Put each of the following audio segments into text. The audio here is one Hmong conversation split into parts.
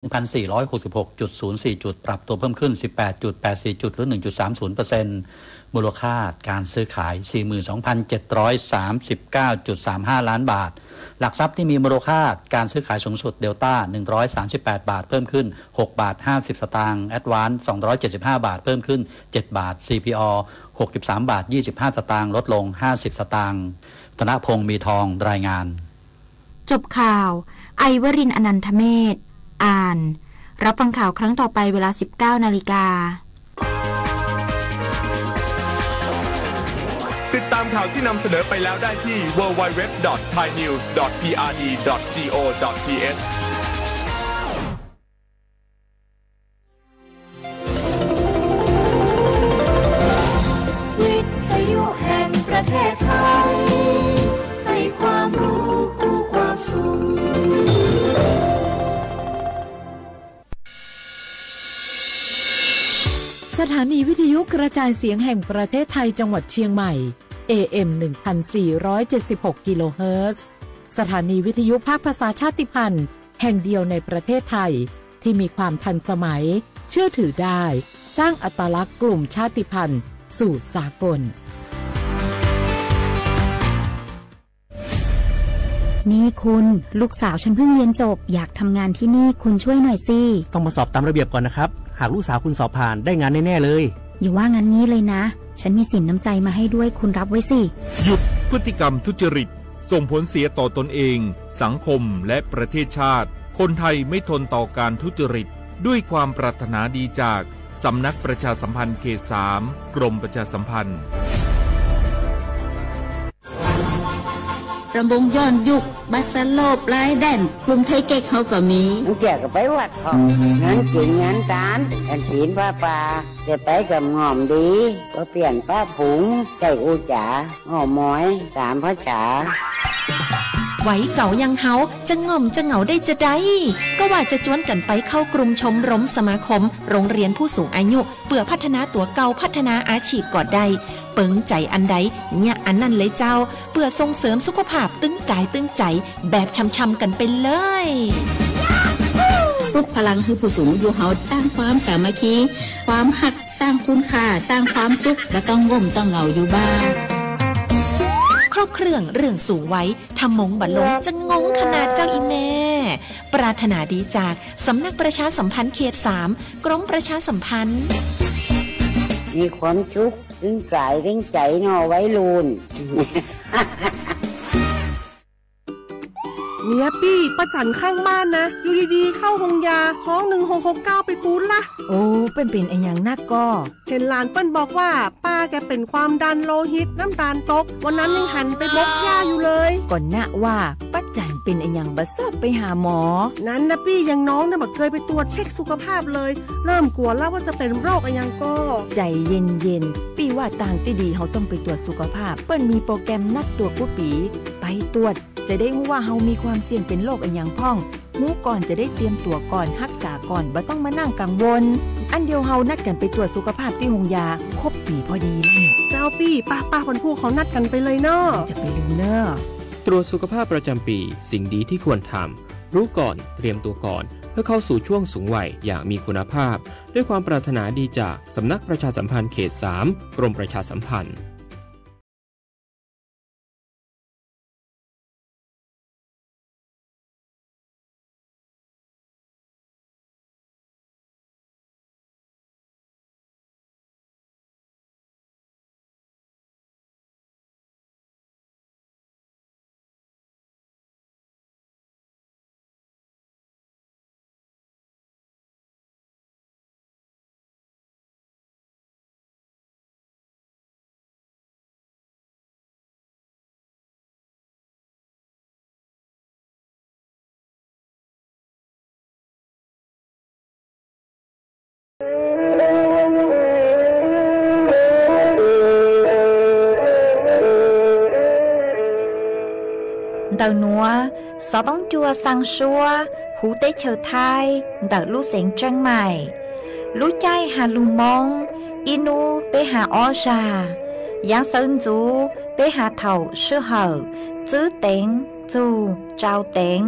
หนึ่งพันสี่ร้อยหกสิบหกจุดศูนย์สี่จุด ปรับตัวเพิ่มขึ้น สิบแปดจุดแปดสี่จุด หรือ หนึ่งจุดสามศูนย์เปอร์เซ็นต์ มูลค่าการซื้อขาย สี่หมื่นสองพันเจ็ดร้อยสามสิบเก้าจุดสามห้าล้านบาท หลักทรัพย์ที่มีมูลค่าการซื้อขายสูงสุด Delta หนึ่งร้อยสามสิบแปดบาท เพิ่มขึ้น หกบาท ห้าสิบสตางค์ Advance สองร้อยเจ็ดสิบห้าบาท เพิ่มขึ้น เจ็ดบาท ซีพีออ หกสิบสามบาท ยี่สิบห้าสตางค์ ลดลง ห้าสิบสตางค์ ธนพงษ์ มีทอง รายงาน จบข่าว ไอวรินทร์ อนันทเมธ อ่าน รับฟังข่าวครั้งต่อไปเวลา สิบเก้านาฬิกา ติดตามข่าวที่นำเสนอไปแล้วได้ที่ ดับเบิลยู ดับเบิลยู ดับเบิลยู ดอท ไทยนิวส์ ดอท พีอาร์ดี ดอท จี โอ ดอท ที เอช วิทยุแห่งประเทศไทย ให้ความรู้คู่ความสุข สถานีวิทยุกระจายเสียงแห่งประเทศไทยจังหวัดเชียงใหม่ เอเอ็ม หนึ่งพันสี่ร้อยเจ็ดสิบหก กิโลเฮิรตซ์ สถานีวิทยุภาคภาษาชาติพันธุ์แห่งเดียวในประเทศไทย ที่มีความทันสมัย เชื่อถือได้ สร้างอัตลักษณ์กลุ่มชาติพันธุ์สู่สากล นี่คุณ ลูกสาวฉันเพิ่งเรียนจบ อยากทำงานที่นี่ คุณช่วยหน่อยสิ ต้องมาสอบตามระเบียบก่อนนะครับ หากลูกสาวคุณสอบผ่าน ได้งานแน่ๆเลย อย่าว่างั้นงี้เลยนะ ฉันมีสินน้ำใจมาให้ด้วย คุณรับไว้สิ หยุดพฤติกรรมทุจริต ส่งผลเสียต่อตนเอง สังคม และประเทศชาติ คนไทยไม่ทนต่อการทุจริต ด้วยความปรารถนาดีจาก สำนักประชาสัมพันธ์เขต สาม กรมประชาสัมพันธ์ รำวงย้อนยุค บัสโลปลายแดน กลุ่มไทเก๊กเขาก็มี เมื่อกี้ก็ไปวัดเขา งานกินงานทาน กฐินผ้าป่า จะไปกับง่อมดี ก็เปลี่ยนพระผง ใส่อุจจา ง่อมอย สามภาษา วัยเก่าอย่างเฮา จะง่อมจะเหงาได้จะใด ก็ว่าจะจวนกันไปเข้ากลุ่มชมรมสมาคม โรงเรียนผู้สูงอายุ เปื่อพัฒนาตั๋วเก่า พัฒนาอาชีพก็ได้ เปิงใจ๋อันใด เยียะอันนั้นเลยเจ้า เปื่อส่งเสริมสุขภาพตึงกายตึงใจ๋ แบบช่ำๆกันไปเลย ปลุกพลังให้ผู้สูงอายุเฮา สร้างความสามัคคี ความฮัก สร้างคุณค่า สร้างความสุข บ่ต้องง่มต้องเหงาอยู่บ้าน ครบเครื่องเรื่องสูงวัย ถ้ามงบ่ลงจะงงขนาดเจ้าอีแม่ ปรารถนาดีจากสำนักประชาสัมพันธ์เขต สาม กรมประชาสัมพันธ์ มีความสุข ตึงกายตึงใจ๋เนาะวัยรุ่น เมียปี้ ป้าจั๋นข้างบ้านนะ อยู่ดีๆ เข้าโฮงยา ฮ้อง หนึ่งหกหกเก้า ไปปู๊ดละ โอ้ เปิ้นเป๋นอะหยังนักก่อ เห็นหลานเปิ้นบอกว่า ป้าแกเป็นความดันโลหิต น้ำตาลตก วันนั้นยังหันไปบกหญ้าอยู่เลย ก่อนนะว่า ป้าจั๋นเป๋นอะหยังบ่ซอบไปหาหมอ นั้นนะปี้ ยังน้องเนี่ยบ่เคยไปตรวจเช็คสุขภาพเลย เริ่มกลัวแล้วว่าจะเป็นโรคอะหยังก่อ ใจ๋เย็นๆ ปี้ว่าตางตี้ดีเฮาต้องไปตรวจสุขภาพ เปิ้นมีโปรแกรมนัดตรวจกู้ปี๋ ไปตรวจ จะได้ฮู้ว่าเฮามีความเสี่ยงเป็นโรคอะหยังพ่อง ฮู้ก่อนจะได้เตรียมตั๋วก่อน ฮักษาก่อน บ่ต้องมานั่งกังวล อันเดียวเฮานัดกั๋นไปตรวจสุขภาพตี้โฮงยา ครบปี๋พอดีแล้วเนี่ย เจ้าปี้ ป้าๆ วันพูกเฮานัดกั๋นไปเลยเนาะ จะไปลืมเน่อ ตรวจสุขภาพประจำปี สิ่งดีที่ควรทำ รู้ก่อน เตรียมตัวก่อน เพื่อเข้าสู่ช่วงสูงวัยอย่างมีคุณภาพ ด้วยความปรารถนาดีจากสำนักประชาสัมพันธ์เขต สาม กรมประชาสัมพันธ์ Ntawm nuav, xov tooj cua xaa suab huv teb chaws Thaib ntawm lub xeev Tseeb Maim. Lub caij has lug Moob, ib hnub peb has ob zag. Yaav xawv ntxuv peb has thaum sij hawm txwb teev txug tsau teev.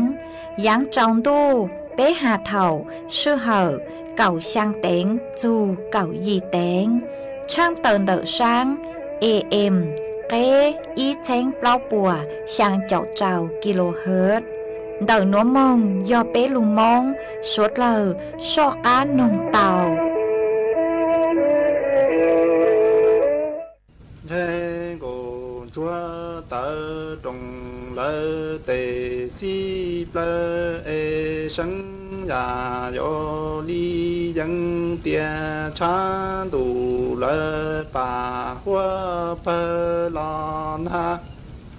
Yaav tsaus ntuj Peb has thaum sij hawm kaum xyaa teev txug kaum yim teev, tshaab taws ntawm saab E M qeb ib txheeb plaub puas xyaa caum rau kilohertz. Ntawm nuav moog yog peb lug Moob suav dlawg soj qaab noog tau. Ntshe nkaus ntsuag tawv roos lawv tes xib plawv es seeb yam yuav li yeeb tiag tshab ntuj lawv pam huab pawg los nag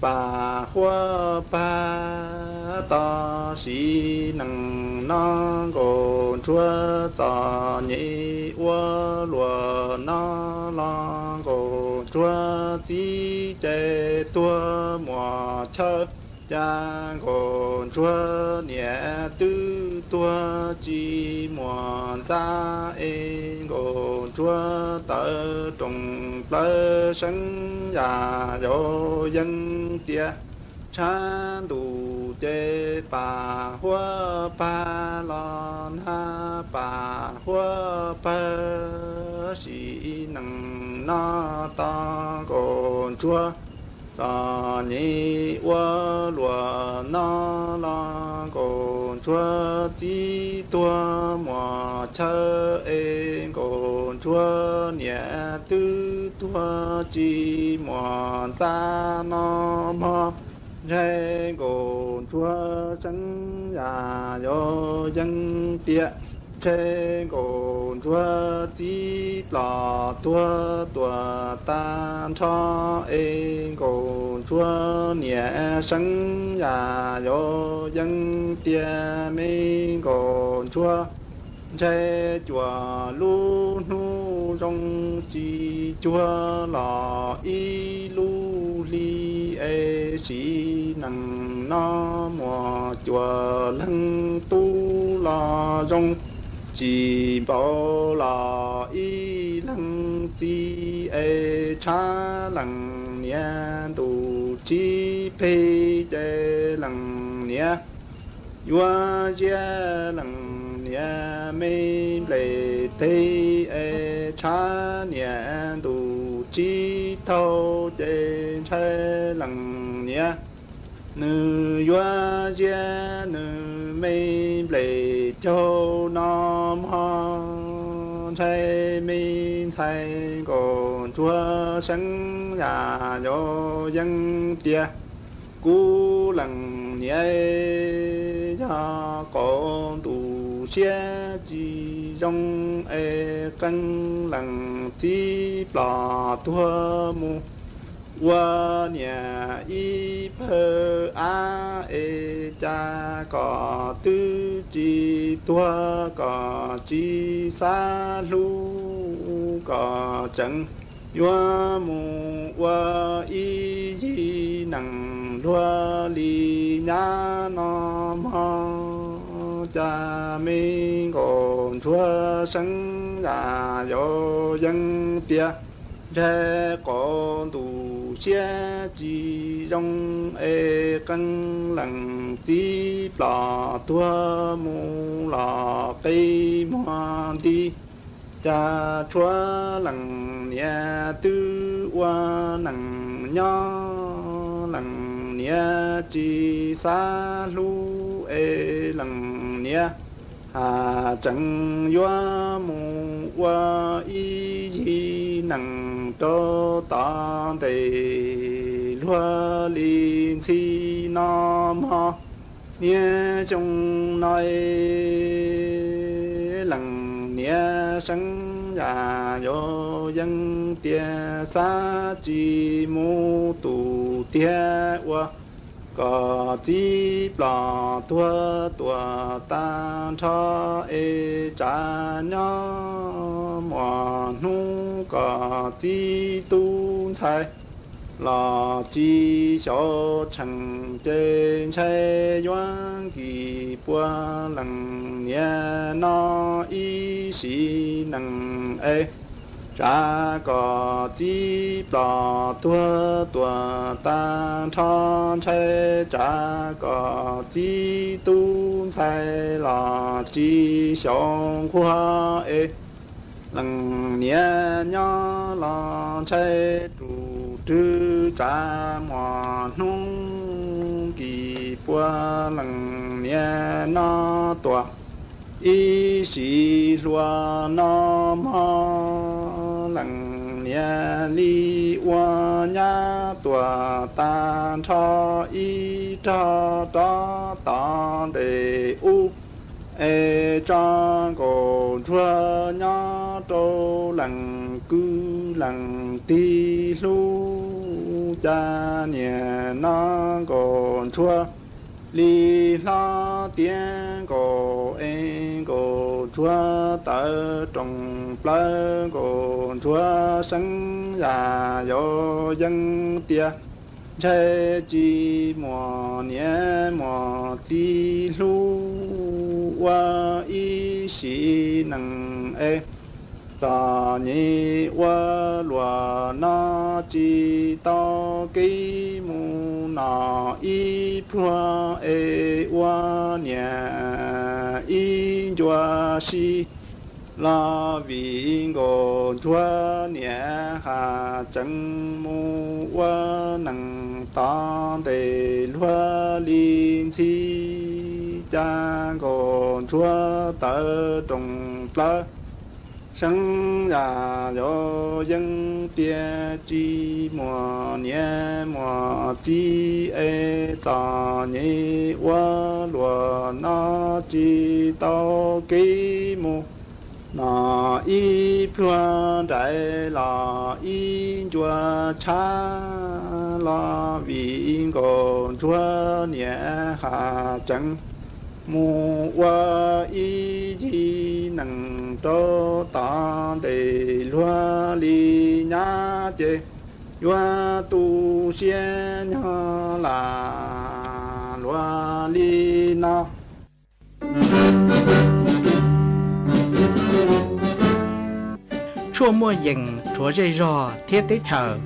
pam huab pawg tos sim neej no nkaus ntsuag txom nyem ua luam no los nkaus ntsuag txiv ces tuag muam chaw. Cas nkaus ntsuag niam twb tuag tsis muaj ntxa es nkaus ntsuag tawv roos plawv seeb yam yuav yeeb tiag tshab ntuj ces pam huab pawg los nag pam huab pawg sim neej no tos nkaus ntsuag txom nyem ua luam no los nkaus ntsuag txiv tuag muam chaw es nkaus ntsuag niam twb tuag tsis muaj ntxa no mog. Ntshe nkaus ntsuag seeb yam yuav yeeb tiag, ntshe nkaus ntsuag txiv plom tuag tuam tag nrho es nkaus ntsuag niam seeb yam yuav yeeb tiag me nkaus ntsuag. Ntshe cuaj lub hnub zoo tsis cuag los ib lub hli es sim neej no muaj cuaj leeg tub los zoo tsis npaum los ib leeg txiv es tshav leej niam ntuj tsib peg ces leej niam yuav ziab leej niam me nplej teg es tshav niam ntuj tsib taug ces ntshai leej niam nws yuav ziab nws me nplej caug no mog. Ntshai me ntxhais nkaus ntsuag seeb yam yuav yeeb tiag. Kuv leej niam yog qaum ntuj siab tsis zoo es qee leej txiv plom tuag mus ua niam ib pawg av es cas kom twb tsis tuag kom tsis xav hlub kom tseem yuav mus ua ib yig neeg luag li nyab no mog. Cas me nkaus ntsuag seeb yam yuav yeeb tiag. Ntshai qaum ntuj siab tsis zoo es qee leej txiv plom tuag mus los qe muag nti. Cas tshuav leej niam twb ua neej nyob, leej niam tsis xav hlub es leej niam has tseem yuav mus ua ib yig neeg rau tom ntej luag li ntxhi no mog. Niaj xyoo no leej niam seeb yam yuav yeeb tiag, xav tsis mus tus tiag ua kom txiv plom tuag tuam tag nrho es tsav nyob muaj hnub kom txiv tub ntxhais los tsis xyaum tsheej ces ntshai yuav nkis puag leej niam no ib sim neej es tsav kom txib plos tuag tuam tag nrho ntshai, tsav kom txib tub ntxhais los tsis xyaum nquag es leej niam nyob los ntshai, tus rwg tsav muaj hnub kis puag leej niam no tuam ib sim hluas no mog, leej niam li ua nyab tuam tag nrho ib rog rov tom ntej ub, es tso nkaus ntsuag nyob rau leej kwv leej tij hlub, cas niam no nkaus ntsuag li hlob tiav nkaus es nkaus ntsuag tawv roos plawv, nkaus ntsuag seeb yam yau yeeb tias ntshai tsis muaj niam muaj txiv hlub, ua ib sim neej es txom nyem ua luaj no tsis tau kev mus, no ib pluag es ua niam ib ncua si los vim nkaus ntsuag niam has tseev mus ua neej tom ntej luag li ntxhi, cas nkaus ntsuag tawv roos plawv seeb yam yau yeeb tias tsis muaj niam muaj txiv es txom nyem ua luaj no tsis tau kev mus, no ib pluag nraim los ib ncua tshab los vim nkaus ntsuag niam has tseev mus ua ib yig neej rau tom ntej luag li nyab ces yuav tu siab nyob lam luag li no. Tshuaj muaj yees rhuav zej zog thiab teb chaws.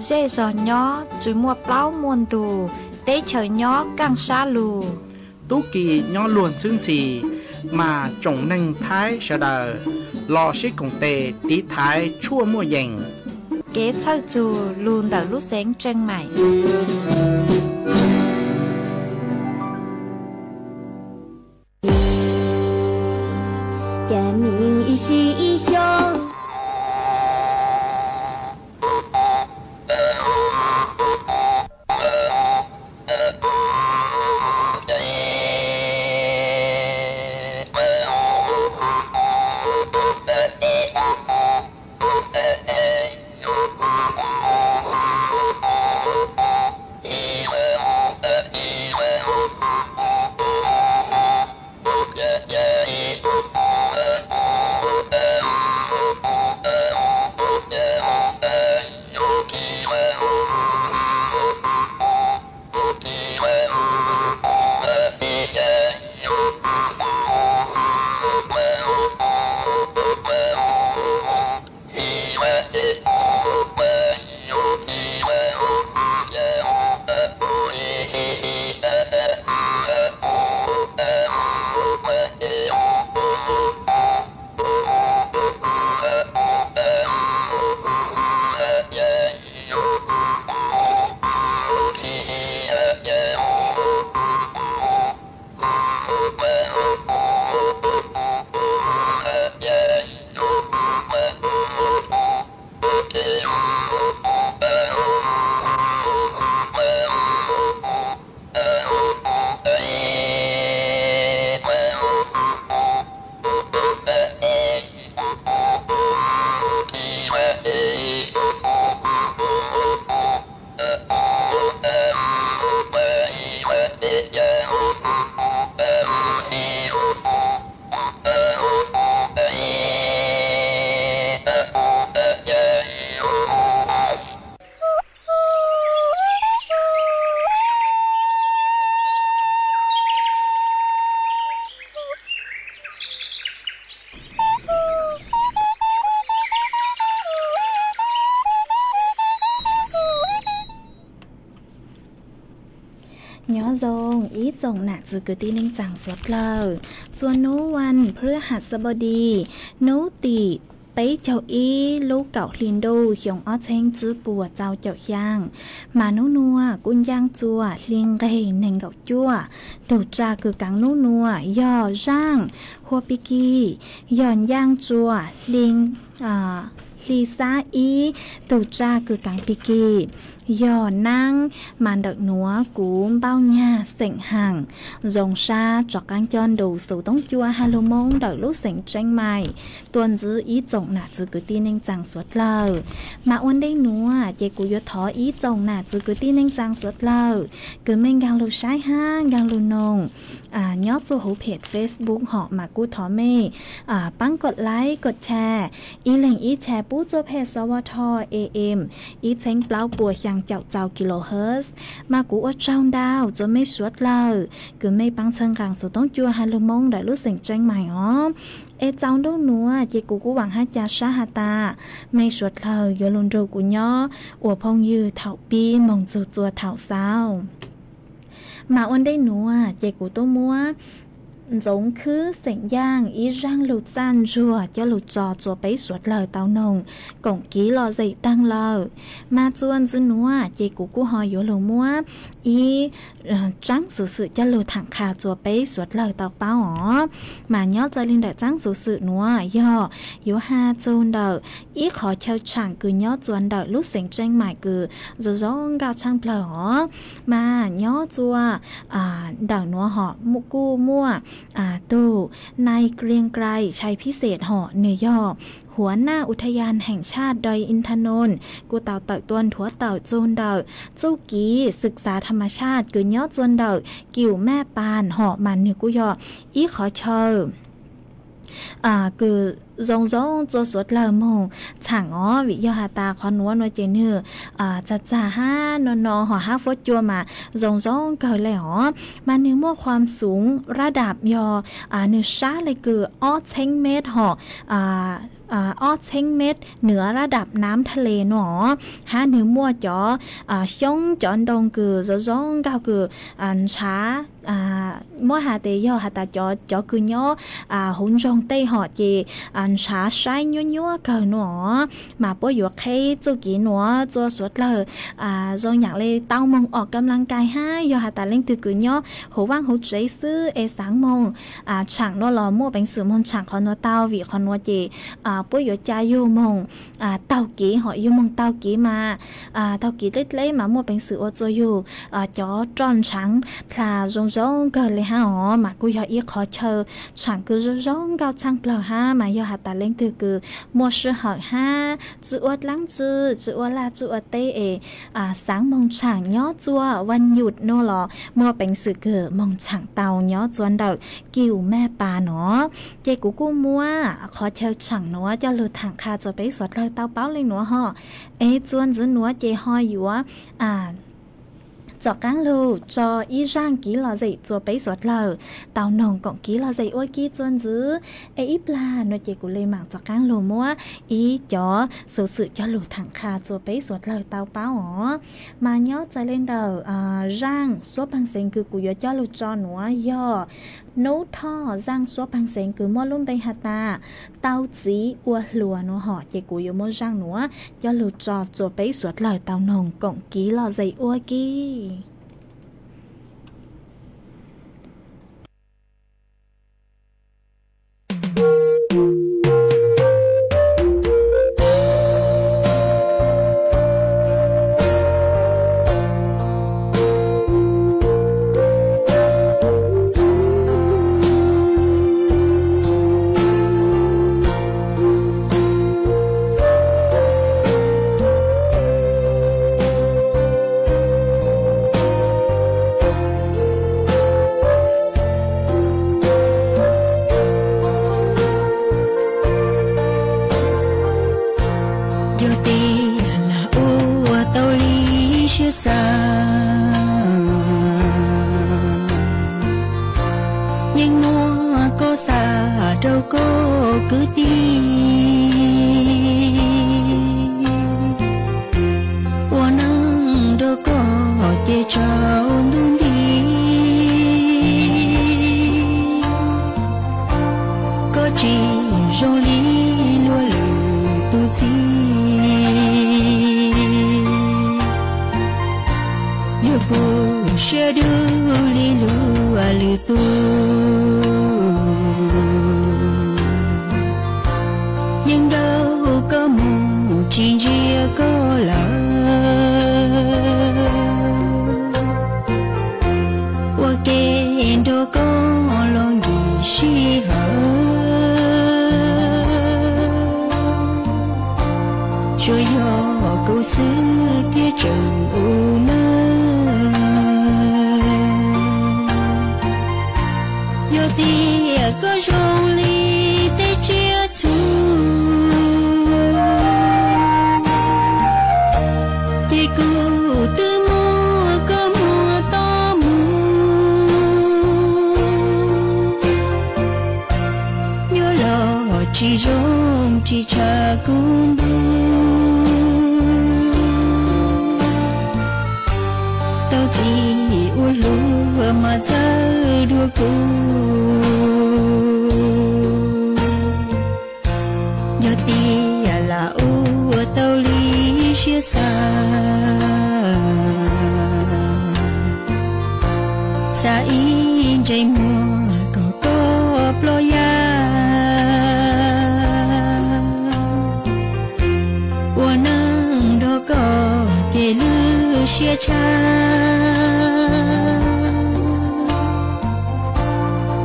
Zej zog nyob tsis muaj plaub muaj ntug, teb chaws nyob kaj sab lug. Tub ki nyob luag ntxhwb ntxhi, mas tsoom neeg Thaib sawv daws los sib koom tes tiv thaiv tshuaj muaj yees. Kev txhawj txug lug ntawm lub xeev Tseej Maim. Cas nim ib sij ib xyoos Tsoom nam txwv kwv tij neej tsaa suav dlawg, txhua nub vas phwj has xab npau dis, nub tim peb caug ib lub kaum hli ntuj xyoo ob txheeb tsib puas rau caum xyaa, mas nub nuav kuj ncaaj tsua hli nqeg neeg nkaum cuaj. Tug tsaa kws kaav nub nuav yog zaaj Huab Pig Kis, yog ncaaj tsua hli xab ib. Tug tsaa kws kaav Pig Kis yog naab, mas ntawm nuav kuv npauj nyag xeem Haam, zoo sab rov qaab coj ntu xuv toob cua has lug Moob ntawm lub xeem Tseeb Mais tuaj ntsib ib tsoom nam txwv kwv tij neej tsaa suav dlawg. Mas ua ntej nuav ces kuv yuav thov ib tsoom nam txwv kwv tij neej tsaa suav dlawg kws mej nkaag lug saib hab nkaag lug noog nyob txuj huv phem Facebook hom mas kuj thov mej paab koj like koj share, ib leeg ib share pub txuj peg xov vo tho am ib txheeb plaub puas xyaa caum txau kilohertz. Mas kuv ua tsaug ntau rua mej suav dlawg kws mej paab txhawb nqaa xuv toob cua has lug Moob ntawm lub xeem Tseeb Mais os. Es txaus ntuj nuav ces kuv kuj vaam hab ca sab has tas mej suav dlawg yuav lug nrug kuv nyob ua phooj ywg thaum pib moog txug txua thaum xaus. Mas ua ntej nuav ces kuv tub muab Ntxoov Khwb xeem Yaaj ib zaaj lug txaj ntsuag coj lug tso tsua peb suav dlawg tau noog koom kiv lom zem taag lawm. Mas txuas ntxiv nuav ces kuv kuj ho yuav lug muab ib tsaab xuv xwm coj lug thaam qha tsua peb suav dlawg tau paub os. Mas nyob txawm le ntawm tsaab xuv xwm nuav yog yuav has txug ntawm ib qhov chaw tshaam kws nyob tsua ntawm lub xeem Tseeb Mais kws zoo zoo nkauj tshaaj plawg os. Mas nyob tsua ntawm nuav hom kuj muaj tug nai Kriang Krai Tshai Phib Xes hom nwg yog huav naj u tha yas heem tshaj doi in tha noos kuj tau tawm tuaj nthuav tawm txug ntawm txuj kiv xwm xav tham mas tshaj kws nyob tsua ntawm Kium Maj Pas hom mas nwg kuj yog ib qhov chaw kws zoo zoo tsua suav dlawg moog tshaam os, vim yog has tas qhov nuav nuav ces nwg txag txag hab no no hom hab fuab cua mas zoo zoo kawg le os. Mas nwg muaj khuam xuv rab dam yog nwg sab le kws ob txheeb mev hom, ob txheeb mev nws rab dam nam tha le nuav os, hab nwg muaj cov xyoob cov ntoo kws zoo zoo nkauj kws ntshav, muab has tes yog has tas cov kws nyob huv ntsoog tej hom ces ntshav saib nyuab nyuab kawg nuav os. Mas puab yuav qheb txuj kiv nuav tsua suav dlawg zoo yaam le tau moog o kam laj kais hab yog has tas leej twg kws nyob huv vaaj huv tsev xwb es xaav moog tshaam nuav los muaj peev xwm moog tshaam qhov nuav tau, vim qhov nuav ces puab yuav ca yug moog taug kev hom yug moog taug kev mas taug kev dleb dleb mas muaj peev xwm ua tsua yug cov roj ntshaav dlha zoo zoo kawg le hab os. Mas kuj yog ib qhov chaw tshaam kws zoo zoo nkauj tshaaj plawg hab mas yog has tas leej twg kws muaj sij hawm hab tsi ua dlaab tsi, tsi ua laj tsi ua teb es xaav moog tshaam nyob tsua Vaj Nyum nuav los muaj peev xwm kws moog tshaam tau nyob tsua ntawm Kium Maj Pas nuav. Ces kuv kuj muab qhov chaw tshaam nuav coj lug thaam qha tsua peb suav dlawg tau paub le nuav hom. Es tsua ntxiv nuav ces ho yuav tsom qaab lug tso ib zaaj kiv lom zem tsua peb suav dlawg tau noog koom kiv lom zem ua ke tsua ntxiv. Es ib plag nuav ces kuv le maam tsom qaab lug muab ib cov xuv xwm coj lug thaam qha tsua peb suav dlawg tau paub os. Mas nyob txawm le ntawm zaaj suab paag xeev kws kuv yuav coj lug tso nuav yog Nub Thoj zaaj suab paag xeev kws muaj lub npe has tas Tau Txiv Ua Hluas nuav hom. Ces kuv yuav muab zaaj nuav coj lug tso tsua peb suav dlawg tau noog koom kiv lom zem ua ke. Yog tej lag ua tau li siab xav, yeej muab koj xa rau koj kwv tij, ua neej rau koj ces tsaus ntuj nti. tsis zoo li luag lwm tus txiv. Yog kuv siab dub li luag lwm tus, yeej nrauj koj mus tsis ntsia koj lawm. Ua ke nrog koj los nkim sij hawm, tsuas yog kuv xwb thiaj tseem ua neej. Yog tias koj zoo li tej tsiaj txhu, ces kuv twb muab koj muag toj mus. Nyob los tsis zoo tsis tshua kuv ntuj, tau txiv ua luag mas txawj dua kuv. Yog tias lam ua tau li siab xav, xa ib ntsais muag kom koj ploj yaj, ua neej nrog koj ces lwj siab tshaj.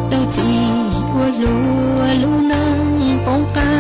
Tau txiv ua luag lub neej poob qab.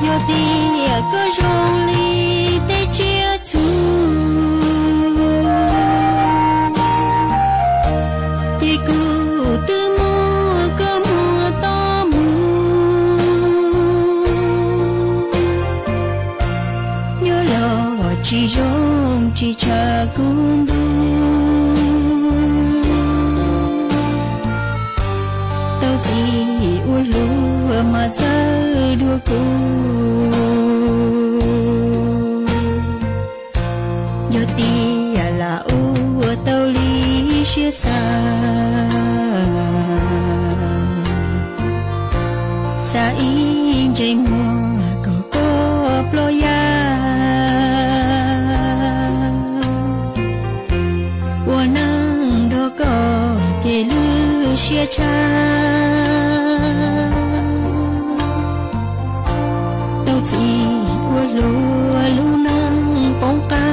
Yog tias koj zoo li tej tsiaj txhu, ces kuv twb muab koj muag toj mus. Nyob los tsis zoo tsis tshua kuv ntuj, tau txiv ua luag mas txawj dua kuv. Yog tias lam ua tau li siab xav, xa ib ntsais muag kom koj ploj yaj, ua neej nrog koj ces lwj siab tshaj. Tau txiv ua luag lub neej poob qab.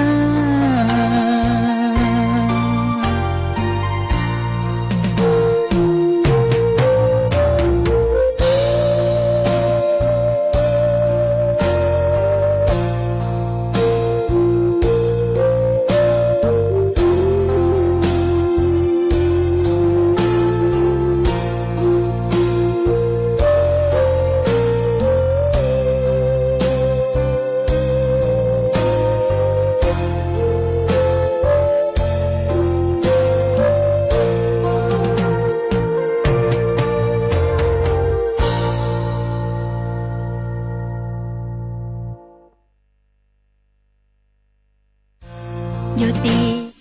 Yog tias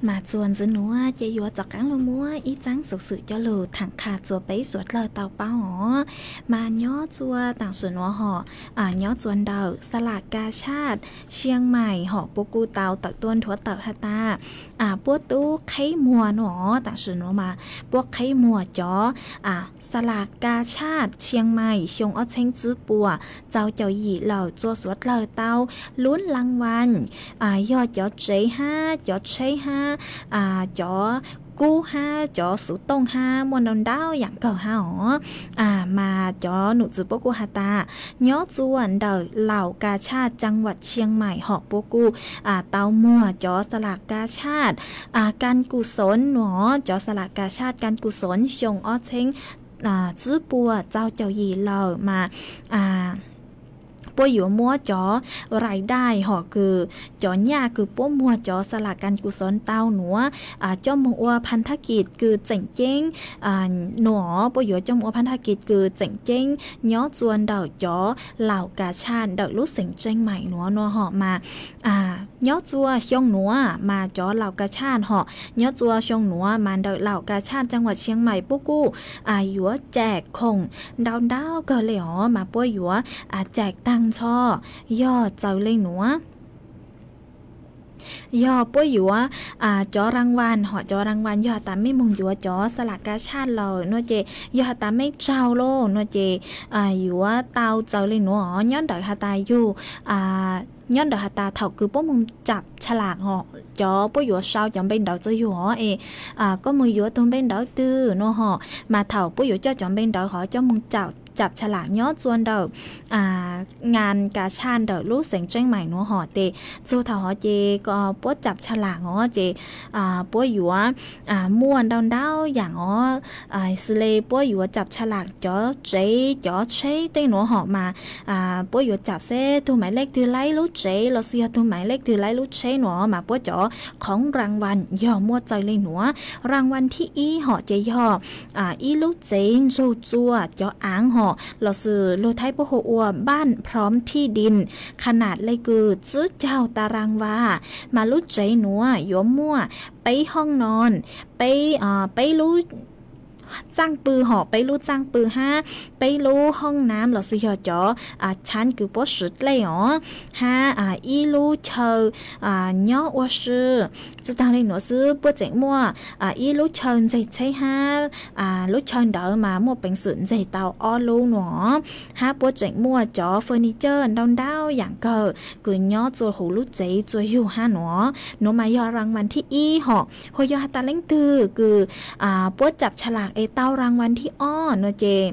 mas txuas ntxiv nuav ces yuav rov qaab lug muab ib txaab xuv xwm coj lug thaam qha txug peb suav dlawg tau paub os. Mas nyob txug taam sim nuav hom, nyob txug ntawm Sa Las Ka Tshaj Tsiaj Mais hom puab kuj tau tawm tuaj nthuav tawm has tas puab tub qheb muag nuav os. Taam sim nuav mas puab qheb muag cov Sa Las Ka Tshaj Tsiaj Mais xyoo ob txheeb tsib puas txaus caum yim lawm txua suav dlawg tau lub laa vas, yog cov tsev hab cov tsheb hab cov kub hab cov xuv tooj hab muaj ntau ntau yaam kawg hab os. Mas cov num txwv puab kuj has tas nyob txua ntawm Laus Kas Tshaj, Ceeb Vam Tshiab Mais hom puab kuj tau muag cov xa las kas tshaj, kas kus xoov nuav, cov xa las kas tshaj kas kus xoov xyoo ob txheeb tswb puas txaug caum yim lawm mas puab yuav muab cov rais dai hom kws cov nyaj kws puab muag cov xa las kas kus xoov tau nuav coj moog ua phas thab kis kws tseem ceeb nuav, puab yuav coj moog ua phas thab kis kws tseem ceeb nyob txua ntawm cov Laus Kas Tshaj ntawm lub xeev Tsheej Maim nuav nuav hom mas nyob txua xyoo nuav mas cov Laus Kas Tshaj hom nyob txua xyoo nuav mas ntawm Laus Kas Tshaj, Ceeb Vam Tshiab Mais puab kuj yuav caij khoom ntau ntau kawg le os mas puab yuav caij taag nrho yog txawm le nuav. Yog puab yuav cov raa vas hom cov raa vas yog has tas mej moog yuav cov xa las kas tshaj lawm nuav ces yog has tas mej tsaug lauj nuav ces yuav tau txawm le nuav os. Nyob ntawm has tas yug nyob ntawm has tas thaum kws puab moog cam tsha las hom cov puab yuav sau cov npe ntawv txug yug os es koj moog yuav tug npe ntawv twg nuav hom mas thaum puab yuav coj cov npe ntawv hov coj moog cam tsha las nyob txua ntawm ngas kas tshaj ntawm lub xeev Tsheej Maim nuav hom tes txug thaum hov ces puab cam tsha las hov ces puab yuav muaj ntau ntau yaam os. Xws le puab yuav cam tsha las cov tsev cov tsheb tej nuav hom mas puab yuav cam seb tug maiv lej twg laib lub tsev los sis yog tug maiv lej twg laib lub tsheb nuav mas puab cov khoom raa vas yog muaj txawm le nuav. Raa vas thib ib hom ces yog ib lub tsev ntsug txua cov aav hom los sis lug Thaib puab hu ua บ้านพร้อมที่ดิน ขนาด le kws tsib caug ta raa vas mas lub tsev nuav yuav muaj peb hoob no, peb lub txaaj pw hom peb lub txaaj pw hab peb lub hoob nam los sis yog cov tshab kws puab swv dlej os hab ib lub chaw nyob ua si. Tsi taag le nuav xwb puab tseem muaj ib lub chaw ntxeg tsheb hab lub chaw ntawd mas muaj peev xwm ntxeg tau ob lub nuav hab puab tseem muaj cov furniture ntau ntau yaam kawg kws nyob txua huv lub tsev txua yug hab nuav. Nuav mas yog raa vas thib ib hom. Hu yog has tas leej twg kws puab cam tsha las es tau raa vas thib ob nuav ces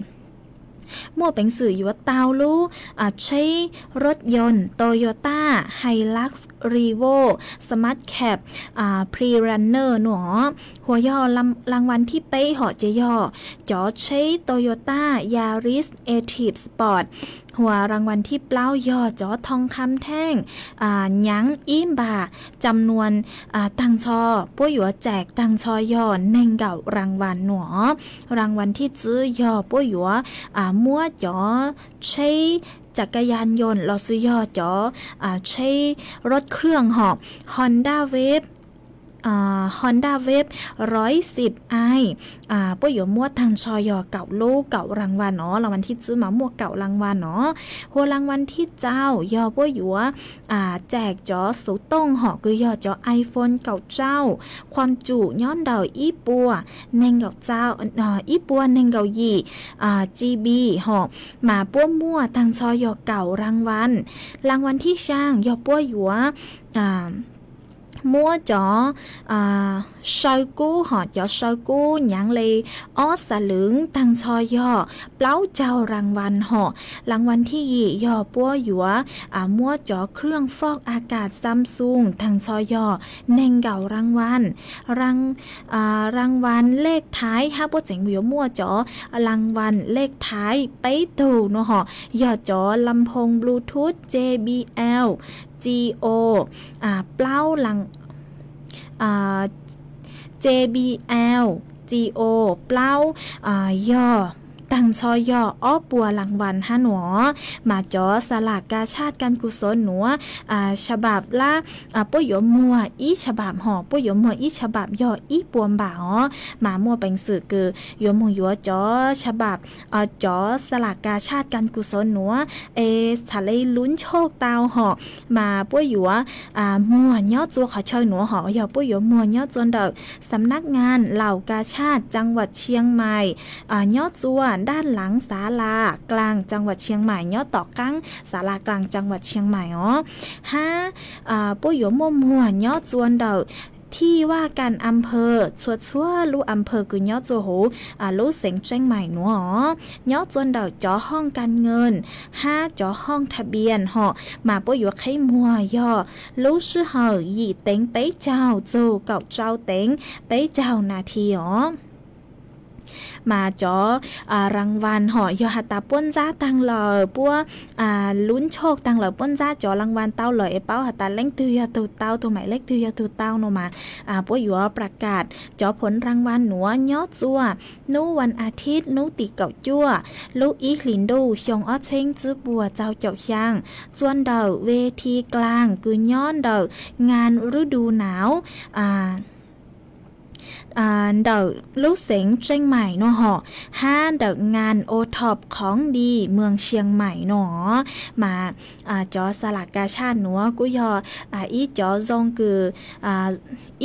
muaj peev xwm yuav tau lub tsheb รถยนต์ Toyota Hilux Revo Smart Cab Pre-Runner nuav. Hu yog raa vas thib peb hom ces yog cov tsheb Toyota Yaris Active Sport. Hu raa vas thib plaub yog cov ทองคำแท่ง nyaav ib npag จำนวน taag nrho puab yuav caij taag nrho yog neeg nkaum raa vas nuav. Raa vas thib tsib yog puab yuav muab cov tsheb จักรยานยนต์ los sis yog cov tsheb รถเครื่อง hom Honda Wave, Honda Wave ร้อยสิบ i puab yuav muab taag nrho yog kaum lub kaum raa vas nuav. Raa vas thib tsib mas muaj kaum raa vas nuav. Hu raa vas thib rau yog puab yuav caij cov xuv tooj hom kws yog cov iPhone kaum rau, ความจุ nyob ntawm ib puas neeg nkaum, ib puas neeg nkaum yim GB hom mas puab muaj taag nrho yog kaum raa vas. Raa vas thib xyaa yog puab yuav muab cov saw kub hom cov saw kub nyaav le ob xas lwm taag nrho yog plaub caug raa vas hom. Raa vas thib yim yog puab yuav muab cov เครื่องฟอกอากาศ Samsung taag nrho yog neeg nkaum raa vas. Raa vas lej thaiv hab puab tseem yuav muaj cov raa vas lej thaiv peb tug nuav hom yog cov ลำโพง Bluetooth JBL Go plaub, JBL Go plaub yog taag nrho yog ob puas raa vas hab nuav. Mas cov xa las kas tshaj kas kus xov nuav ฉบับ lab puab yuav muag ib ฉบับ hom puab yuav muag ib ฉบับ yog ib puas npam os. Mas muaj peev xwm kws yuav moog yuav cov ฉบับ cov xa las kas tshaj kas kus xov nuav es txhad le lub ntshog tau hom mas puab yuav muag nyob txua qhov chaw nuav hom yog puab yuav muag nyob txua ntawm สำนักงานเหล่ากาชาดจังหวัดเชียงใหม่ nyob txua ด้านหลังศาลากลางจังหวัดเชียงใหม่ nyob tom qaab ศาลากลางจังหวัดเชียงใหม่ os. Hab puab yuav muaj muag nyob txua ntawm Thij vaj kam a phawj txhua txhua lub a phawj kws nyob txua huv lub xeev Tseej Maim nuav, nyob txua ntawm cov hooj kas nkees hab cov hooj tha pias hom, mas puab yuav qheb muag yog lub sij hawm yim teev peb caug txug kaum rau teev peb caug nas this os. Mas cov raa vas hom yog has tas puab ntsab taag lawm, puab lub ntsoj taag lawm, puab ntsab cov raa vas tau lawm es paub has tas leej twg yog tug tau, tug maim leej twg yog tug tau no mas puab yuav pla kam cov phuv raa vas nuav nyob txua nub vas a thib nub tim kaum cuaj lub ib hlis ntuj xyoo ob txheeb tsib puas txaug caum xyaa txua ntawm ve thi klaag kws nyob ntawm nkas rub du nauv ntawm lub xeev Tseej Maim no hom, hab ntawm nkas o thom khoov di moos Xias Maim no. Mas cov xa las kas tshaj nuav kuj yog ib cov zoo kws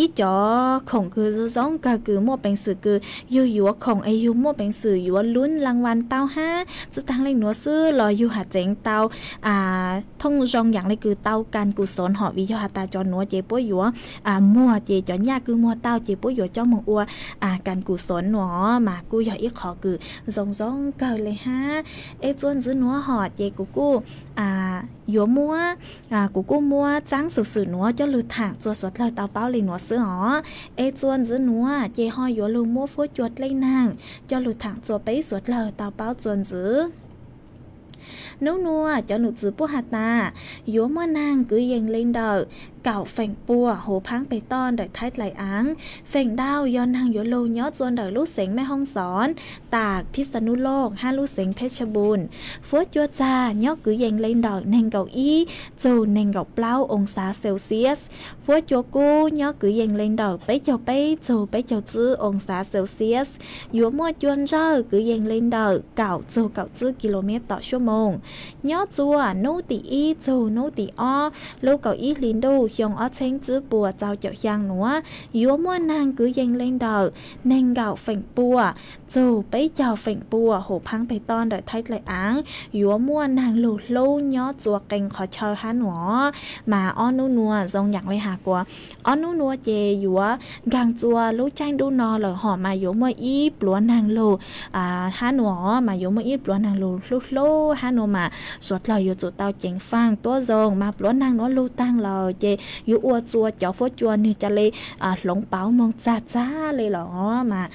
ib cov khoom kws zoo kawg kws muaj peev xwm kws yug yuav khoom es yug muaj peev xwm yuav lub raa vas tau hab tsi taag le nuav xwb los yug has tseev tau thooj zoo yaam le kws tau kas kus xoov hom, vim yog has tas cov nuav ces puab yuav muag ces cov nyaj kws muag tau ces puab yuav coj moog ua kas kus xoov no, mas kuj yog ib qhov kws zoo zoo kawg le hab. Es txuas ntxiv nuav hom ces kuv kuj yuav muab, kuv kuj muab txaab xwm xwm nuav coj lug thaam txuas suav dlawg tau paub le nuav xwb os. Es txuas ntxiv nuav ces ho yuav lug muab fuab cua dlej naag coj lug thaam txuas peb suav dlawg tau paub txuas ntxiv. Nub nuav cov num txwv puab has tas yuav muaj naag kwv yees le ntawm kaum feem pua huv phaab peg toj ntawm Thaib dlaim aav. Feem ntau yog naag yuav lug nyob txua ntawm lub xeev Mej Hoob Xoov, tas Phij Xa Nub Looj hab lub xeev Phej Tshaj Npun. Fuab cua txag nyob kwv yees le ntawm neeg nkaum ib txug neeg nkaum plaub oo xav Celsius. Fuab cua kub nyob kwv yees le ntawm peb caug peb txug peb caug tsib oo xav Celsius. Yuav muaj cua ntsawj kwv yees le ntawm kaum txug kaum tsib kilomev tom suab moos. Nyob txua nub tim ib txug nub tim ob lub kaum ib hli ntuj xyoo ob txheeb tsib puas txaus caum xyaa nuav, yuav muaj naag kwv yees le ntawm neeg nkaum feem pua txug peb caug feem pua huv phaab peg toj ntawm Thaib dlaim aav. Yuav muaj naag lug hlub nyob txua qee qhov chaw hab nuav. Mas ob nub nuav zoo yaam le has kuas ob nub nuav ces yuav nkaag txua lub caij ntuj no lawm hom mas yuav muaj ib pluav naag lug hab nuav, mas yuav muaj ib pluav naag lug hlub hlub hab nuav mas suav dlawg yuav tsum tau ceev faaj tuab zoo. Mas pluav naag nuav lug taag lawm ces yuav ua txua cov fuab cua nwg ca le hloov pauv moog txag txag le los mas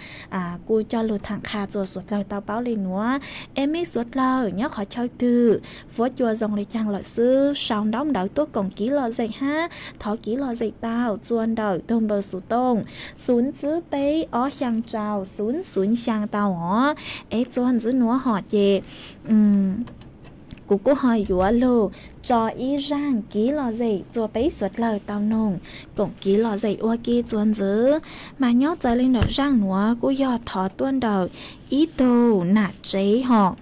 kuj coj lug thaam qha txua suav dlawg tau paub le nuav. Es mej suav dlawg nyob qhov chaw twg fuab cua zoo le caag lawm xwb sau ntaub ntawv tuaj koom kiv lom zem hab thov kiv lom zem tau txua ntawm tug npawb xuv tooj xuv tsib peb ob xyaa rau xuv xuv xyaa tau os. Es txua ntxiv nuav hom ces kuv kuj ho yuav lug tso ib zaaj kiv lom zem txua peb suav dlawg tau noog koom kiv lom zem ua ke txua ntxiv. Mas nyob txawv le ntawm zaaj nuav kuj yog thov tuaj ntawm ib tug nam tsev hom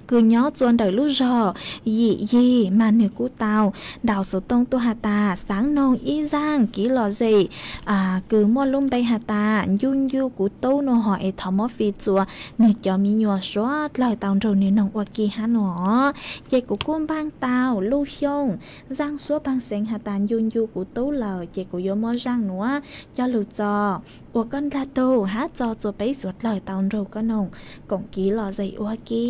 kws nyob txua ntawm lub zog Yim Yig, mas nwg kuj tau ntaus xuv tooj tuaj has tas xaav noog ib zaaj kiv lom zem kws muaj lub npe has tas Ncu Ncu Kuv Tub no hom es thov muab fij txua nwg cov me nyuam suav dlawg tau nrug nwg noog ua ke hab no. Ces kuv kuj npaaj tau lub xyooj zaaj suab paag xeev has tas Ncu Ncu Kuv Tub lawm ces kuv yuav muab zaaj nuav coj lug tso ua koj dlaag tug hab tso txua peb suav dlawg tau nrug koj noog koom kiv lom zem ua ke.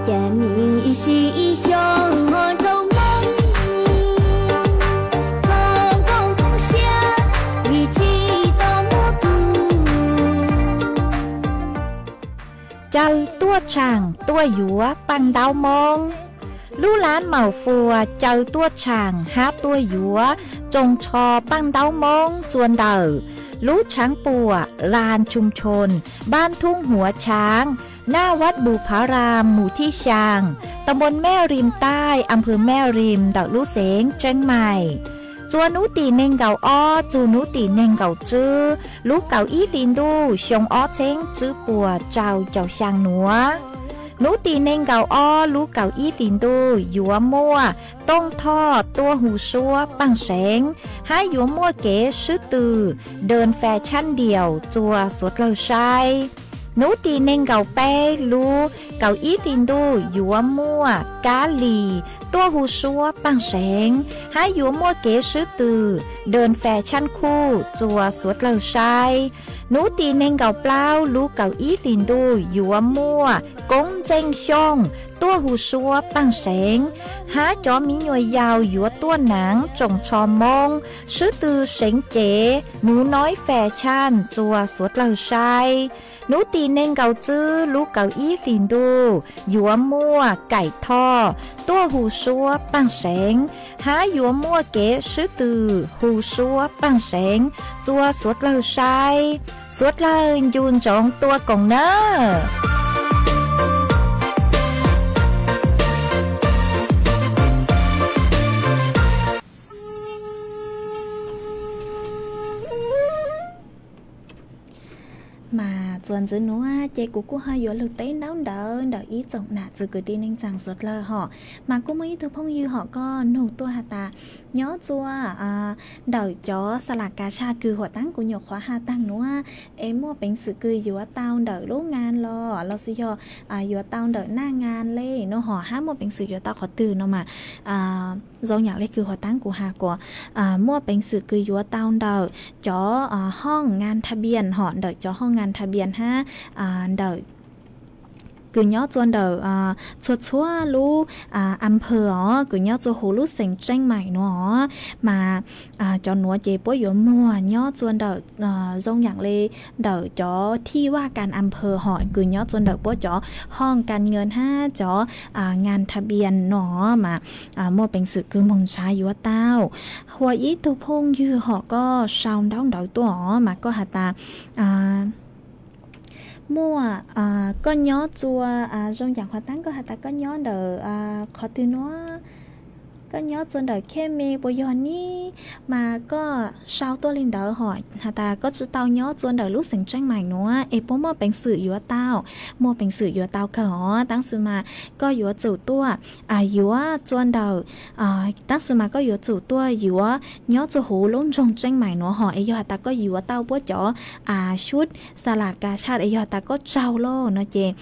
Cas nim ib sim ib xyoos ho raug mob, ho nkauj nkauj siab, vim tsis tau muaj tus. Caw tuaj tshaam tuaj yuav paj ntaub Moob. Lub lab Maum Fuas caw tuaj tshaam hab tuaj yuav tsoos tsho paj ntaub Moob txua ntawm lub tshaav puam Làn Chùm Chồn, Bản Thung Hua Cháng, Naj Vaj Bù Phá Ram, mù thij xyaa, tau npoo Mej Rim Taij, am phwv Mej Rim ntawm lub xeev Tseeb Maim. Txua hnub tim nees nkaum ob txug hnub tim nees nkaum tswb lub kaum ib hli ntuj xyoo ob txheeb tswb puas rau caum xyaa nuav. Hnub tim nees nkaum ob lub kaum ib hli ntuj yuav muaj Tooj Thoj tuaj hu suab paaj seev, hab yuav muaj kev swb tw đơn vé chăn điểu txua suav dlawg saib. Hnub tim nees nkaum peb lub kaum ib hli ntuj yuav muaj Kab Lis tuaj hu suab paaj seev, hab yuav muaj kev swb tw đơn vé chăn khu txua suav dlawg saib. Hnub tim nees nkaum plaub lub kaum ib hli ntuj yuav muaj Koob Ntxeej Xyooj tuaj hu suab paaj seev, hab cov miv nyuas yaus yuav tuaj naav tsoos tsho Moob swb tw seev cev nuv noib vé chăn txua suav dlawg saib. Hnub tim nees nkaum tswb lub kaum ib hli ntuj yuav muaj Kaim Thoj tuaj hu suab paaj seev, hab yuav muaj kev swb tw hu suab paaj seev txua suav dlawg saib. Suav dlawg ncu ntsoov tua koom nawb. Mas txuas ntxiv nuav ces kuv kuj ho yuav lug teb ntaub ntawv ntawm ib tsoom nam txiv kwv tij neej tsaa suav dlawg hom. Mas kuj muaj ib tug phooj ywg hom koj nug tuaj has tas nyob txua ntawm cov xa las kas tshaj kws huam taab kuv nyuam qhuav has taag nuav es muaj peev xwm kws yuav tau ntawm lub ngas los lossis yog yuav tau ntawm naj ngas le nuav hom hab muaj peev xwm yuav tau qhov twg no mas zoo yaam le kws huam taab kuv has kuas muaj peev xwm kws yuav tau ntawm cov hooj ngas thas npias hom, ntawm cov hooj ngas thas npias hab ntawm kws nyob txua ntawm txhua txhua lub am phawv os, kws nyob txua huv lub xeev Tseeb Maim nuav os. Mas cov nuav ces puab yuav muag nyob txua ntawm zoo yaam le ntawm cov thij vaj kas am phawv hom, kws nyob txua ntawm puab cov hooj kas nyoos hab cov ngas thas npias no mas muaj peev xwm kws moog nrhav yuav tau. Ua ib tug phooj ywg hom koj sau ntaub ntawv tuaj os mas koj has tas muaj, koj nyob txua, zoo yaam huam taab koj has tas koj nyob ntawm qhov twg nuav, koj nyob txua ntawm Khej Me puas yog nib? Mas koj sau tuaj le ntawd hom has tas koj tsi tau nyob txua ntawm lub xeev Tseeb Maim nuav es puab muaj peev xwm yuav tau, muaj peev xwm yuav tau kawg os. Tab sis mas koj yuav tsum tuaj yuav txua ntawm, tab sis mas koj yuav tsum tuaj yuav nyob txua huv lub nroog Tseeb Maim nuav hom es yog has tas koj yuav tau puab cov sub xa las kas tshaj es yog has tas koj tsaug lauj no ces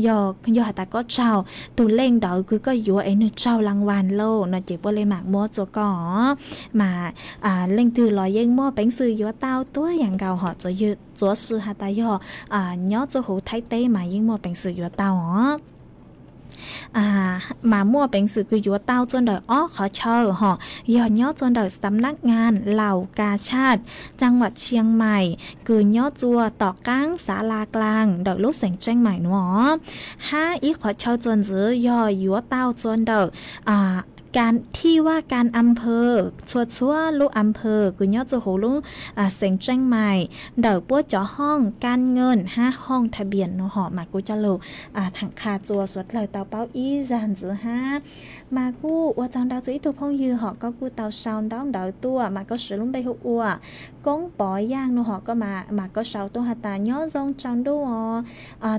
yog has tas koj tsaug, tug leej ntawd kws koj yuav es nwg tsaug las vas lauj no ces puab le maam muab txua koj os. Mas leej twg los yeej muaj peev xwm yuav tau tuab yaam nkaus hom, txuav sis has tas yog nyob txua huv Thaib teb mas yeej muaj peev xwm yuav tau os. Mas muaj peev xwm kws yuav tau txua ntawm ob qhov chaw hom, yog nyob txua ntawm Sำນັກງານ เหล่າກາຊາດ จังหวัดเชียงใหม่ kws nyob txua tom qaab Xav Las Klaas ntawm lub xeev Tseeb Maim nuav os. Hab ib qhov chaw txua ntxiv yog yuav tau txua ntawm thij vaj kas am phawv, txhua txhua lub am phawv kws nyob txua huv lub xeev Tseeb Maim ntawm puab cov hooj kas nyoos hab hooj thas npias no hom mas kuv coj lug thaam qha txua suav dlawg tau paub ib zag ntxiv hab. Mas kuj ua tsaug ntau txua ib tug phooj ywg hom koj kuj tau sau ntaub ntawv tuaj mas koj siv lub npe hu ua Koob Pov Yaaj no hom koj mas koj sau tuaj has tas nyob zoo tsaus ntuj os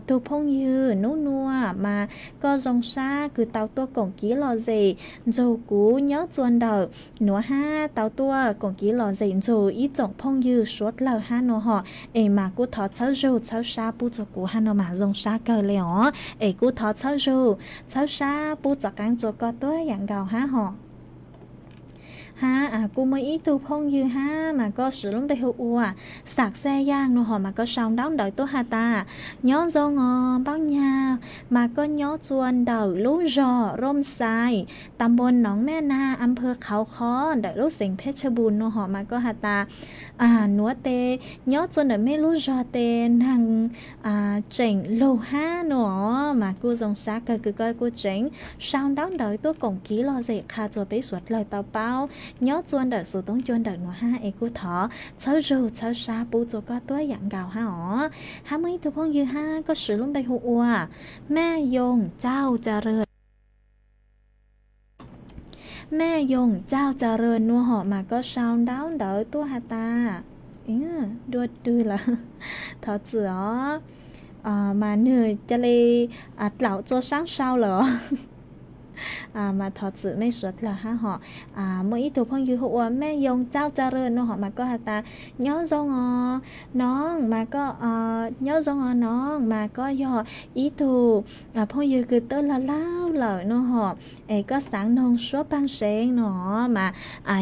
tug phooj ywg, nub nuav mas koj zoo sab kws tau tuaj koom kiv lom zem nrug kuv nyob txua ntawm nuav hab tau tuaj koom kiv lom zem nrug ib tsoom phooj ywg suav dlawg hab no hom. Es mas kuj thov txhawb zug txhawb sab pub txua kuv hab no mas zoo sab kawg le os. Es kuj thov txhawb zug txhawb sab pub txoj qaab txua koj tuab yaam nkaus hab hom. Hab, kuj muaj ib tug phooj ywg hab mas koj siv lub npe hu ua Xav Xaj Yaj no hom mas koj sau ntaub ntawv tuaj has tas, nyob zoo os Npaub Nyag, mas koj nyob txua ntawm lub zog Rooj Xais, tam npoo Noov Mej Nag, am phawv Qhauv Qhov, ntawm lub xeev Phej Tshaj Npus no hom mas koj has tas, nuav tes nyob txua ntawm mej lub zog tes neeg tseem lug hab no os, mas kuj zoo sab kawg kws koj kuj tseem sau ntaub ntawv tuaj koom kiv lom zem qha txua peb suav dlawg tau paub nyob txua ntawm xuv toob cua ntawm nuav hab es kuj thov txhawb zug txhawb sab pub txua koj tuab yaam nkaus hab os. Hab muaj ib tug phooj ywg hab koj siv lub npe hu ua Mej Yoo Cauj Ca Ra, Mej Yoo Cauj Ca Ra no hom mas koj sau ntaub ntawv tuaj has tas, dua twg lawm, thov txim os, mas nwg ca le dlaum txua saab sau lawm os. Mas thov txim mej suav dlawg hab hom. Muaj ib tug phooj ywg hu ua Mej Yoo Cauj Ca Ra no hom mas koj has tas, nyob zoo os Noov, mas koj, nyob zoo os Noov, mas koj yog ib tug phooj ywg kws twb laug laug lawm no hom, es koj xaav noog suab paag seev no, mas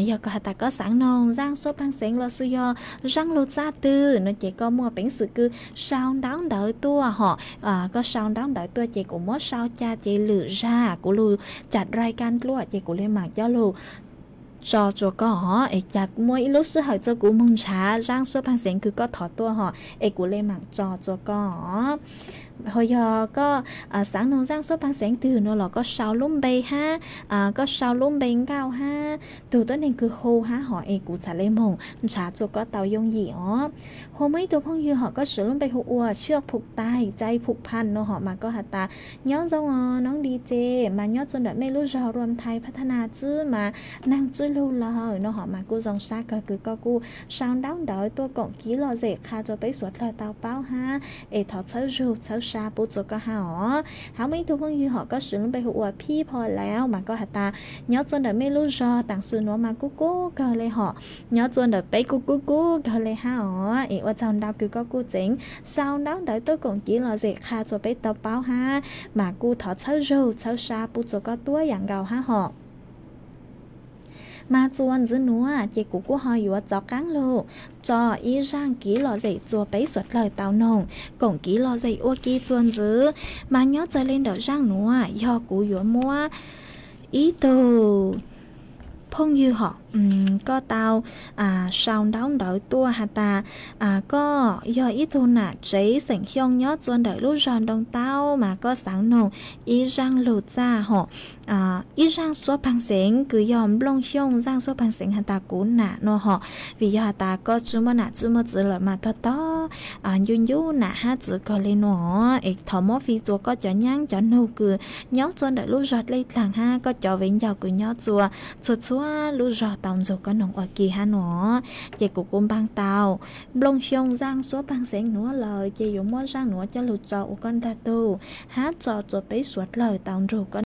yog koj has tas koj xaav noog zaaj suab paag seev los xwb yog zaaj lug txaj twg no ces koj muaj peev xwm kws sau ntaub ntawv tuaj hom. Koj sau ntaub ntawv tuaj ces kuv muab sau ca ces lwm zag kuv lug ca rai ka dluaj ces kuv le maam coj lug tso tsua koj os, es ca muaj ib lub sij hawm txug kuv moog nrhav zaaj suab paag seev kws koj thov tuaj hom es kuv le maam tso tsua koj os. Ho yog koj xaav noog zaaj suab paag seev twg no los koj sau lub npe hab, koj sau lub npe nkauj hab tug tuab neeg kws hu hab hom es kuv txhad le moog nrhav tsua koj tau yooj yim os. Ho muaj ib tug phooj ywg hom koj siv lub npe hu ua Tshiaj Phum Taig Cai Phum Phan no hom mas koj has tas, nyob zoo os Noov Di Ces, mas nyob txua ntawm mej lub zog Ruam Thais Phab Thab Nas xwb mas neeg tsi lug lawm no hom mas kuj zoo sab kawg kws koj kuj sau ntaub ntawv tuaj koom kiv lom zem qha tsua peb suav dlawg tau paub hab es thov txhawb zug txhawb sab pub tsua koj hab os. Hab muaj ib tug phooj ywg hom koj siv lub npe hu ua Phij Pho Lauj mas koj has tas, nyob txua ntawm mej lub zog taam sim nuav mas kuj kub kawg le hom, nyob txua ntawm peb kuj kub kub kawg le hab os, es ua tsaug ntau kws koj kuj tseem sau ntaub ntawv tuaj koom kiv lom zem qha tsua peb tau paub hab, mas kuj thov txhawb zug txhawb sab pub tsua koj tuab yaam nkaus hab hom. Mas txua ntxiv nuav ces kuv kuj ho yuav rov qaab lug tso ib zaaj kiv lom zem tsua peb suav dlawg tau noog koom kiv lom zem ua ke txua ntxiv. Mas nyob txawm le ntawm zaaj nuav yog kuv yuav muab ib tug phooj ywg hom, koj tau sau ntaub ntawv tuaj has tas, koj yog ib tug nam tsev xeem Xyooj nyob txua ntawm lub zog Ntoo Taub mas koj xaav noog ib zaaj lug txaj hom, ib zaaj suab paag seev kws yog Nplooj Xyooj zaaj suab paag seev has tas kuv nam no hom, vim yog has tas koj tsi muaj nam tsi muaj txiv lawm mas tog tog ncu ncu nam hab txiv kawg le no, es thov muab fij tsua koj cov nyaab cov nug kws nyob txua ntawm lub zog dlej dlaag hab koj cov viv ncaus kws nyob txua txhua txhua lub zog tau nrug koj noog ua ke hab no. Ces kuv kuj npaaj tau Nplooj Xyooj zaaj suab paag seev nuav lawm ces yuav muab zaaj nuav coj lug tso ua koj ntaag tug hab tso tsua peb suav dlawg tau nrug koj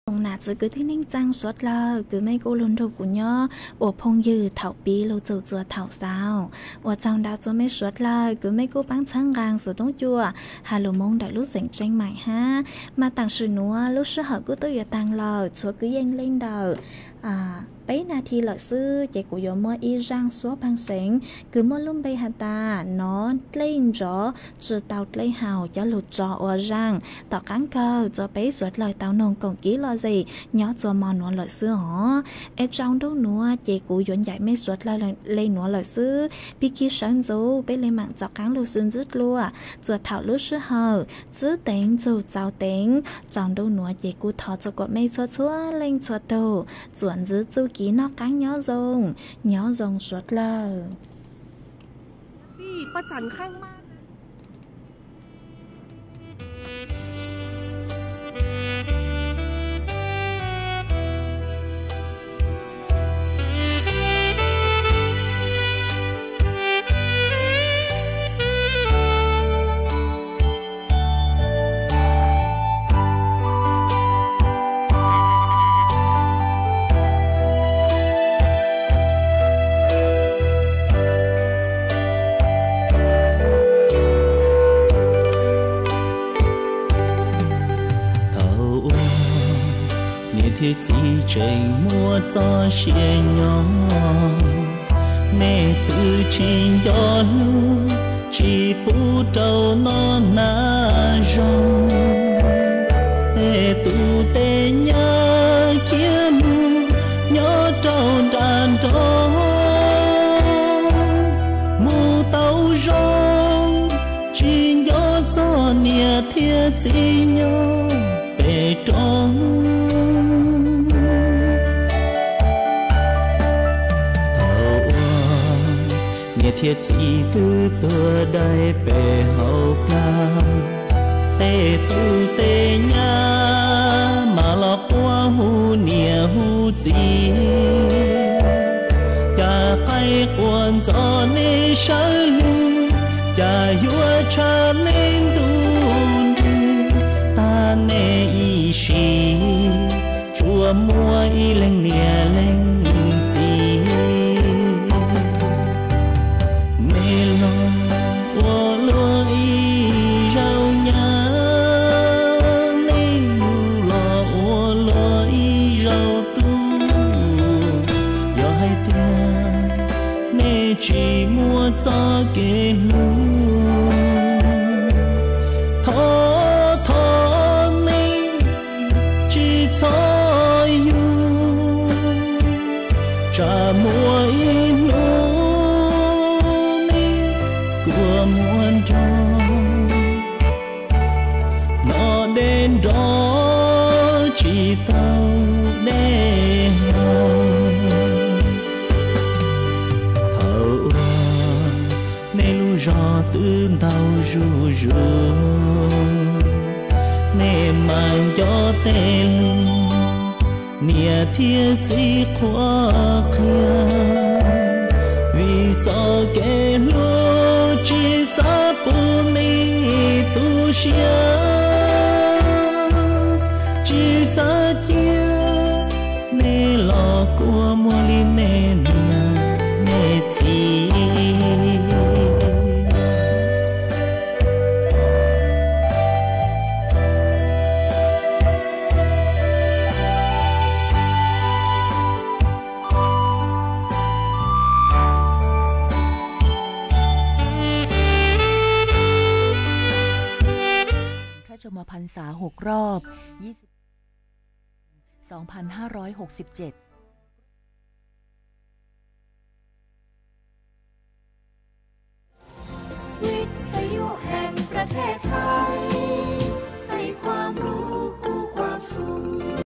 Nam txiv kwv tij neej tsaa suav dlawg, kws mej kuj lug nrug kuv nyob ua phooj ywg thaum piv lug txug txua thaum xaus. Ua tsaug ntau txug mej suav dlawg kws mej kuj paab txhawb nqaa xuv toob cua has lug moog ntawm lub xeem Tseej Maim hab. Mas taam sim nuav lub sij hawm kuj tub yuav taag lawm, tshuav kwv yeej leej ntawm peb nas this lawm xwb, ces kuv yuav muab ib zaaj suab phaaj seev kws muaj lub npe has tas Nov Dlej Nrov Tsi Tau Dlej Haus coj lug tso ua zaaj. Tom qaab kawg txug peb suav dlawg tau noog koom kiv lom zem nyob txua mo nuav lawm xwb os. Es tsaus ntuj nuav ces kuv yuav ncaim mej suav dlawg le nuav lawm xwb. Pig kig sawv ntxuv, peb le maam txaus qaab lug sib ntsib dlua txua thaum lub sij hawm txwb teev txug txaus teev. Tsaus ntuj nuav ces kuv thov txug kuas mej txhua txhua leej txhua tug txuas ntxiv txuj kev noj qaab nyob zoo, nyob zoo suav dlawg. Thaum ub, niam thiab txiv tseem muaj txoj sia nyob, nej twb tsis nco hlub, tsis pub rau noj hnav zoo. Tej tub tej nyab khiav mus nyob rau nram nroog, mus tau zoo, tsis nco txog niam thiab txiv nyob pem roob. Thaum uas niam thiab txiv twb tuag dai pem hauv plab, tej tub tej nyab mam los quaj hu niam hu txiv, cas qaib quas ntxov nej sawv lug, cas yuav tshab nej ntuj nrig, tag nej ib sim tsuas muaj ib leeg niam leeg txiv. Nej los ua luaj ib zaug nyab, nej yug los ua luaj ib zaug tub. Yog hais tias nej tsis muaj txoj kev hlub, thov thov nej tsis txhob yug, tsam muaj ib hnub nej kua muag nrog noj dej nrov tsis tau dej haus. Thaum uas nej lub zog twb ntau zuj zus, nej mas nco tej lug niam thiab txiv qhuab qhia, vim txoj kev hlub tsis xav pub nej tu siab, tsis xav cia nej los kua muag li nej niam nej txiv. Kha Chom Pha Sa Hub Roj, yis, soo pha ha roj hub siv cet.